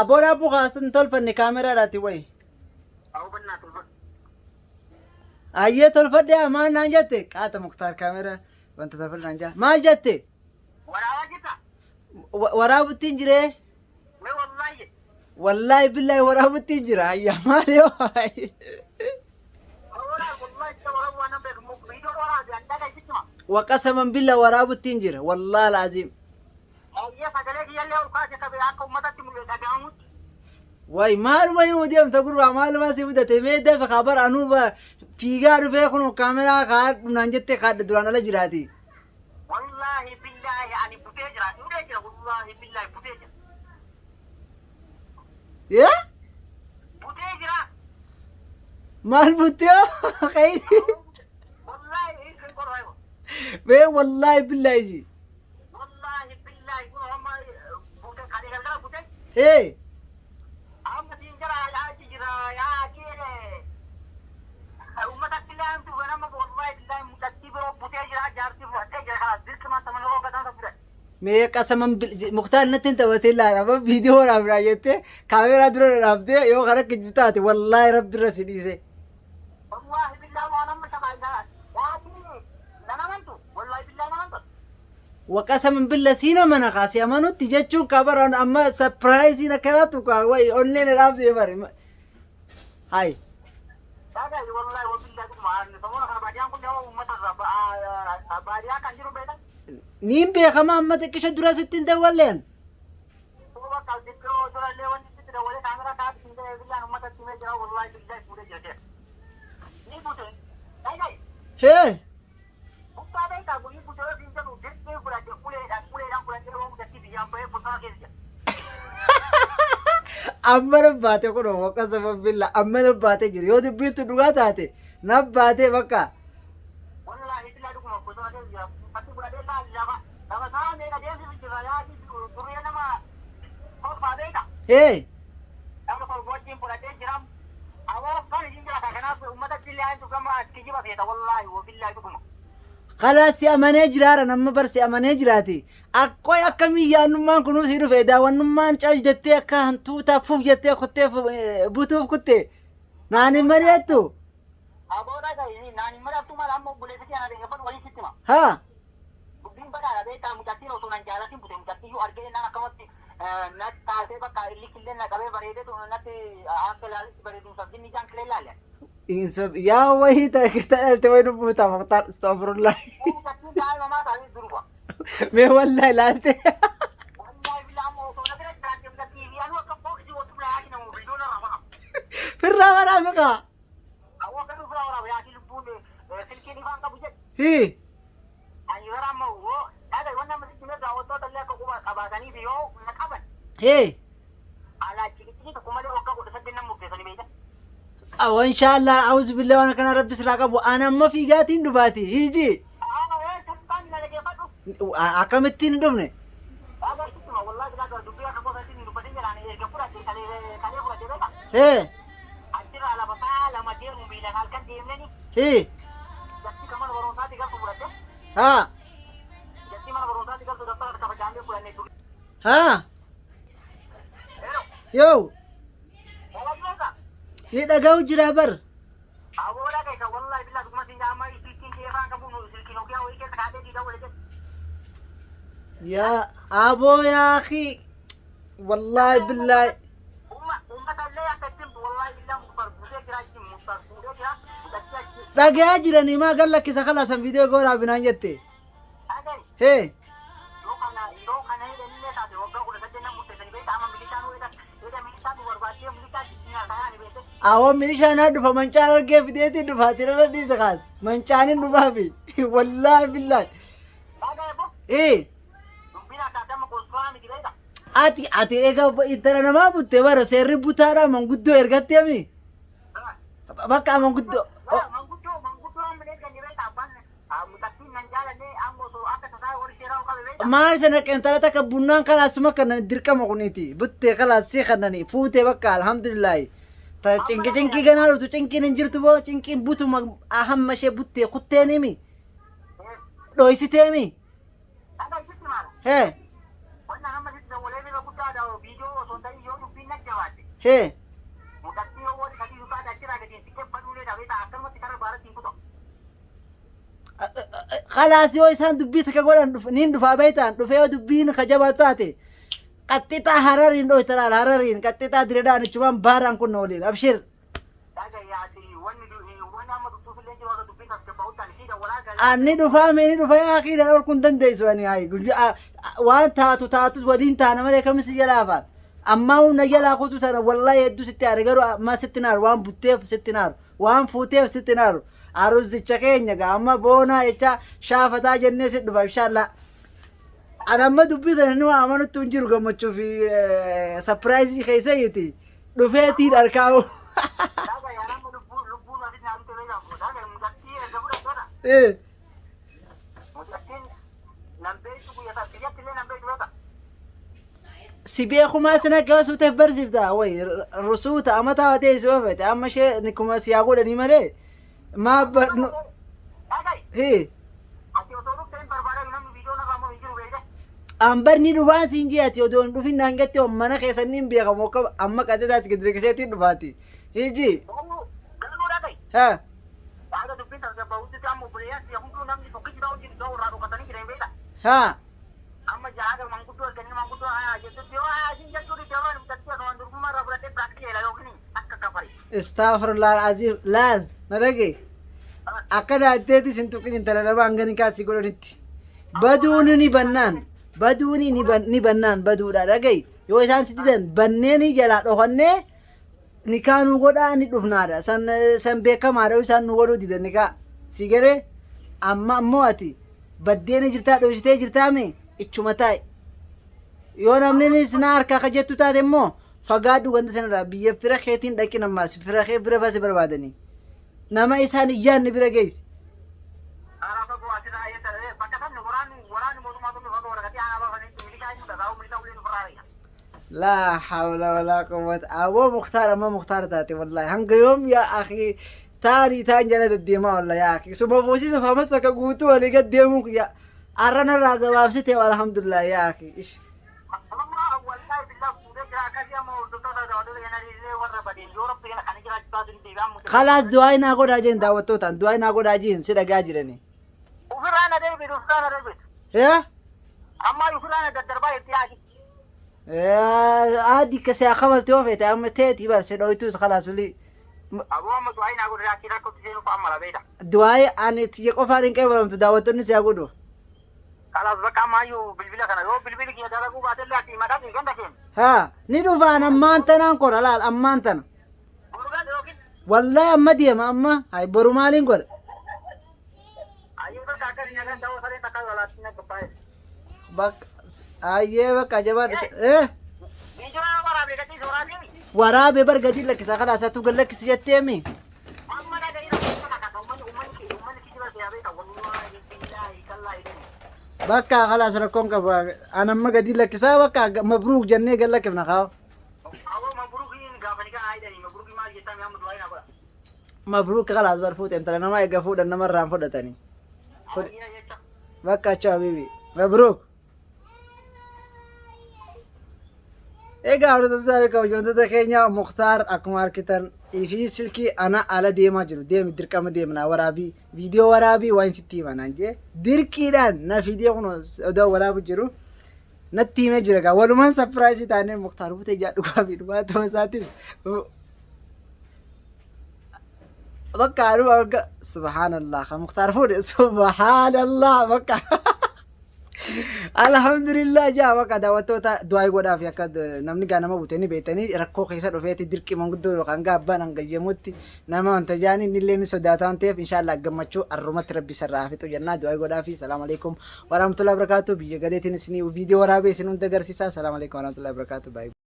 Aboo daabboo kaastan tolfanne kaameraadhaati wayi. Hubannaa tolfadhu. Ayyee tolfadhe maal naan jette? Qaata Muktaar kaameraa wanta tolfadhe naan jaa. Maal jette? Waraabaa jirta? Waraabutti hin jiree? Mee wallaahi jedhe. Wallaahi billaahi waraabutti hin jira. Ayyaa maal yoo Waraab wallaahi isa waraabuu waan nan beeku. Viidiyoo waraabi an dhagaa sitti hima. Waqasaman billa waraabutti hin jira. Wallaahi alaaziim. Ayyee sagalee kiyyallee ol kaase qabe akka uummatatti dhaga'amutti. Way maaluma himuu deemta gurbaa maaluma si mudate mee dafe kaa bara anuu fiigaa dhufee kun kaameraa kaadhu naan jettee kaadhe duraan ala jiraati. Wallaahi billaahi ani butee jira. Fuudhee jira wallaahi billaahi butee jira. Yaa Butee jira. Maal buttee hoo? Qayyi. Wallaahi hin qorraayu. Mee wallaahi billaahi ishii. Wallaahi billaahi kun amma butee kalee galgala butee. Hee Amma siin jira achi jira yaa achi uummata illee hamtu ganama wallaahi billaahi mucattii biroo butee jira jaartii fudhadhee jira kanaas dirqama tamanii hoo gataan fudhadhe. Mee qasaman Muktaar natti hin taphatin laala amma viidiyoo waraabnaa jettee kaameeraa dura dhaabdee yoo kan akka jirtu taate wallaahi rabbi irra si dhiise. Wallaahi billaahi waan amma shabaa isaa yaati nan amantu wallaahi billaahi nan amantu. Waqasaman billa siin amana kaa si amanutti jechuun kaa bara amma sapiraayiziin akkanaatu kaa wayi onneen dhaabdee bari. Hayi. Dhagahi wallaahi wabillahi dhuguma samoona kana baadiyaan kun nama uummata irraa baadiyaa kan jiru beekan. Niin beekama amma xiqqisha dura sitti hin dawwalleen. Duuba qalbichoo durallee wanti sitti dawwalee kaameraa kaa'atti hin ta'e billaan uummata itti himee jira wallaahi billahi fuudhee jira jira. Ni bute. Dhagahi. Hee. Buttaa beekaa guyyi bute yoo siin jedhu dirqii fudhadhe uleedhaan uleedhaan fudhadhee waan mucattii biyyaan bahee bosona keessa jira. Amma na baate kun waqasama billa amma na baate jira yoo dubbiin dhugaa taate na baate bakka. Wallaahi billaa dhuguma bosona keessa jira. Ati fudhadhee laal lafa lafa isaa meeqa deemsisu jira yaati duree nama torbaa beeka. Hee. Nama torba wajjin fudhadhee jira. Awoo kan isin jira kanaaf uummata illee aantu gama kijiba feeta wallaahi wabillaahi dhuguma. Kalaas si amanee jiraara nama bar si amanee jiraati. Akkoy akkamii yaannummaan kunuu si dhufe daawwannummaan cal jettee akka hantuutaa fuuf jettee kuttee butuuf kutte naan hin mari'attu. Aboo dhagahi naan hin mari'attu maal amma obboleessi kee ana dhaggeeffadhu waliin sitti hima. Haa. Dubbiin badaadha beektaa mucattiin osoo nan jaalatin bute mucattiyyuu argee naan akkamatti natti taatee bakka illikillee na qabee bareedetu natti akka ilaalitti bareedumsaaf jinni ijaan kilee ilaale. Yaa wayii ta'e wayii dubbuuta Muktaar astagfirullah. Mucattiin daa'ima maa taatee durba. Mee wallahi ilaalte. Wallahi billah amma osoo na bira jiraatte mucattii fi anuu akka fooqisii wottu bira yaati nama viidiyoo narraa baha. Firraa waraabee kaa. Awwa akka dhufu waraaba yaati lubbuun silkiin ifaan qabu jedhe. Hii. Ani bara amma woo dhagahi wanni amma sitti himee daawwattoota illee akka quba qabaataniif yoo na qaban Hee. alaa ciqicciqii tokko malee waggaa 18 nan murteessanii beekta. Awa inshaallah auzu billah waan kana rabbi sirraa qabu ana amma fiigaatiin dhufaati hiiji. Aa sultaan na dhageeffadhu. Akkamittiin hin dhufne? Dhagahi sitti hima wallaahi bilaa gara dubbii akka qofa ittiin dubbatin jedhaan erga fudhadhe kalee kalee fudhadhe beekta. Hee. Achirraa lafa sa'a 2 deemu miilaan halkan deemneni. Hii. Jatti kan mana barumsaatti galtu fudhadhe. Haa. Jatti mana barumsaatti galtu dabtara harka facaafnee fudhanne ture. Haa. Hello. Yoo. Dhaggeessa. Ni dhaga'u jira bar. Aboo dhaggeessa wallahi billahi dhuguma siin amma silkiin kee irraan qabu silkiin Nokia wayii keessa kaatee diidaa wali keessa. Yaa aboo yaa akhi. Wallaahi billaahi. Uummata illee akka ittiin wallahi billahi muktar buutee jira ittiin muktar fuudhee jira mucattii achi. Dhagayaa jiranii maa gad lakkisa kalaasan viidiyoo gooraa binaan jette. Dhagahi. Hee. Yoo kana hidhanillee taate waggaa 18 nan murteessanii beekta amma milishaan hidha hidha milishaan nu barbaaddee milishaa jijjiirraa ta'anii beekte. Awwa milishaan haa dhufa mancaan argee fideetiin dhufa ati irra dhiisa kaas mancaanin dhufaafi wallaahi billaahi. Dhagahi bo. Ee. Dubbiin akka adama qoosfaa miti beekta. Ati egaa intala namaa butte bara seerri butaadha manguddoo ergatti ami. Bakka manguddoo. Manguddoo manguddoo amma eegganni beekta abbaan mucattiin nan jaalanne amma osoo akka tasaa warri seeraa qabe beekta. Maal sana intala takka bunnaan kalaasuma kana dirqama kuniiti buttee kalaas si kanani fuutee bakka alhamdulillahi. Ta cinqi cinqii ganaa dhuftu cinqiin hin jirtu boo cinqiin butuma hamma ishee buttee kutteen himi dhoysitee himi. Dhagahi sitti maala. Hee. Wannan amma sitti dawwalee bira guddaadha viidiyoo osoo osoo hin ta'in yoo dubbiin na jabaatte. Hee. Mucattii yoo warri sadii taate achirraa gadi hin siqee baduulee dhabee ta'a akkanumatti karra baaratti hin kutamu. Khalaas yoo isaan dubbii takka godhan niin dhufaa beektaan dhufee yoo dubbiin ka jabaatu taate qaxxixaa Harariin dhoyta laal Harariin qaxxixaa Diredaan ichumaan baaraan kun na waliin abshir. Dhagayaati wanni wanni amma dubtuuf illee jiru akka dubbiin tasgabbaa'utti ani siida walaa galee. Anni dhufaa mee ni dhufa yaa akii na dhorkuu hin dandeessu ani hayi waan taatu taatu waliin taana malee kamis si jalaa afaan. Ammaa na jalaa kutu sana wallahi hedduu sitti aare garuu ammaa sitti naaru waan butteef sitti naaru waan fuuteef sitti naaru aruuzicha keenya gaa amma boonaa jecha shaafataa jennee si dhufa inshallah. Ani amma dubbii tana ni waa amanutti hin jiru gammachuu fi sapiraayizii keessa jeti dhufeetiin harkaa'u. Dhagayaa nama lubbuu lubbuun asitti naa dhufte beekamu. Dhagaya mucattii erga fudhattoota. Mucattiin nan beektu guyya isaa biyyatti illee nan beektu beeka. Si beekumaa sin akka suuteef barsiifta way rusuuta amataa watee si oofete amma ishee ni kuma si haa godhanii malee maa Dhagayi hii ati osoo dhufte hin barbaadan namni viidiyoo narraa moo hin jiru beekte. Ambarni dhufaan siin ji'ati odoo hin dhufin naan gatte mana keessan niin beekamu akka amma qaxxitaatti gadi riqiseetiin dhufaati. Hiji. Garuu garuu dhagayi. Ha. Haga dubbiin tasgabbaa'utti amma obboleeyyan siya hunduu namni tokkichi ta'uu jiru ta'uu irraa dhokatanii jiran beekta. Ha. Amma jaaga manguddoo arganii manguddoo haa jettutti yoo haa isin jechuu didde waan mucattii osoo durbummaa irraa fudhatee biraatti jeela yookiin akka kafari. Astaghfirullah alazim laal na dhage. Akka daatteetti sin tuqin intala nama hanga ni kaasii godhanitti. Baduuni ni bannaan baduuni ni bannaan baduudha dhagayi. Yoo isaan si didan bannee ni jalaa dhokannee nikaa nu godhaa ni dhufnaadha. San san beekamaadha yoo isaan nu godhuu didan nikaa. Si garee amma ammoo ati baddee ni jirtaa dhoysitee jirtaa mee ichuma taa'i. Yoo namni na harkaa ka jettu taate immoo fagaadhu ganda sanarraa biyya fira keetiin dhaqin ammaas fira kee bira fasi barbaadanii. Nama isaan hin yaadne bira geessi. Karaa fagoo asirraa eessa bakka san waraanni waraanni mootummaa sun fagoo waraqatee aanaa baafanii milishaa inni dhagaa milishaa ulee nufirraa reeya. Laa hawla walaa quwwata. Aboo Muktaar amma Muktaar taate wallahi hanga yoom yaa akhi taanii taan jala deddeemaa wallahi yaa akhi suma fuusisuuf amma takka guutuu walii gad deemuu kiyya arra narraa gabaabsite alhamdulillah yaa akhi ish. Amma wallahi billah fuudhee jira akkasii amma hordoftoota daawwattoota keenyaa warra badeen yoo rabbi kana kan jiraachuu taatu hin deebi'an mucaa. Khalaas du'aa naa godhaa jeen daawwattootaan du'aa naa godhaa jeen si dhagaa jiranii. Ofirraa na deebitu ofirraa na deebitu. Yaa Amma ofirraa na daddarbaa jirti yaaki. Aadi kasi akamalti yoo feete amma teetii bar si dhoytuus khalaas ulii. Aboo amma du'aa naa godhaa achii rakkootti seenuu fa'aa mala beekta. Du'aa ani tiyya qofaan hin qeebalamtu daawwattoonni si haa godhu. Kalaas bakka ammayyuu bilbila kana yoo bilbili kiyya dalaguu baatellee ati maqaa kee ganda keenya. Haa ni dhufaan ammaan tanaan kora laal ammaan tana. Borugaan yookiin Wallahi amma deema amma hay boru maaliin godha. ayyuu bakka akka nyaatan ta'uu sareen takka walaatti na qophaa'e. Bakka ayyee bakka jabaadhu. Eh Viidiyoo yoo waraabee gatii suuraatiin waraabee bar gadi lakkisa kalaas atuu gad lakkisi jetteemi. amma dhaga'ii rakkoo kana kan uummanni uummanni uummanni kijiba siyaa beeka wallahi billahi kallaa idani. Bakka kalaas rakkoon qaba an amma gadi lakkisaa bakka mabruuk jennee gad lakkifna kaawa. Aboo mabruukiin gaafanii kan haayidanii mabruukii maal jettaa mi amma du'aa naa godha. Mabruuk kalaas bar fuute intala namaa eega fuudhan namarraan fudhatanii. Ayyee jecha. Bakka acha habibi. Mabruuk. Egaa hordoftoota fi kabajamtoota keenya Muktaar akkuma argitan fi silkii ana ala deemaa jiru deemi dirqama deemnaa waraabii viidiyoo waraabii waan sitti hima naan jee dirqiidhaan na fidee kun odoo waraabu jiru natti himee jira gaa walumaan sapiraayisii taanee Muktaar butee jaa dhugaa fi dhugaa ta'uu isaatiin bakka aduu akka subhaanallah kan Muktaar fuudhe subhaanallah bakka Alhamdulillah jaa bakka daawwattoota du'aa godhaa fi akka namni gaa nama bute ni beektanii rakkoo keessa dhufeeti dirqii manguddoo yookaan gaa abbaan hangayyamutti nama wanta jaanii inni illee ni sodaata waan ta'eef inshallah gammachuu arrumatti rabbi sarraa fixu jennaa du'aa godhaa fi salaamu alaikum warahmatullahi wabarakatuh biyya galeetiin isinii viidiyoo waraabee isin hunda agarsiisa salaamu alaikum warahmatullahi wabarakatuh baay'ee.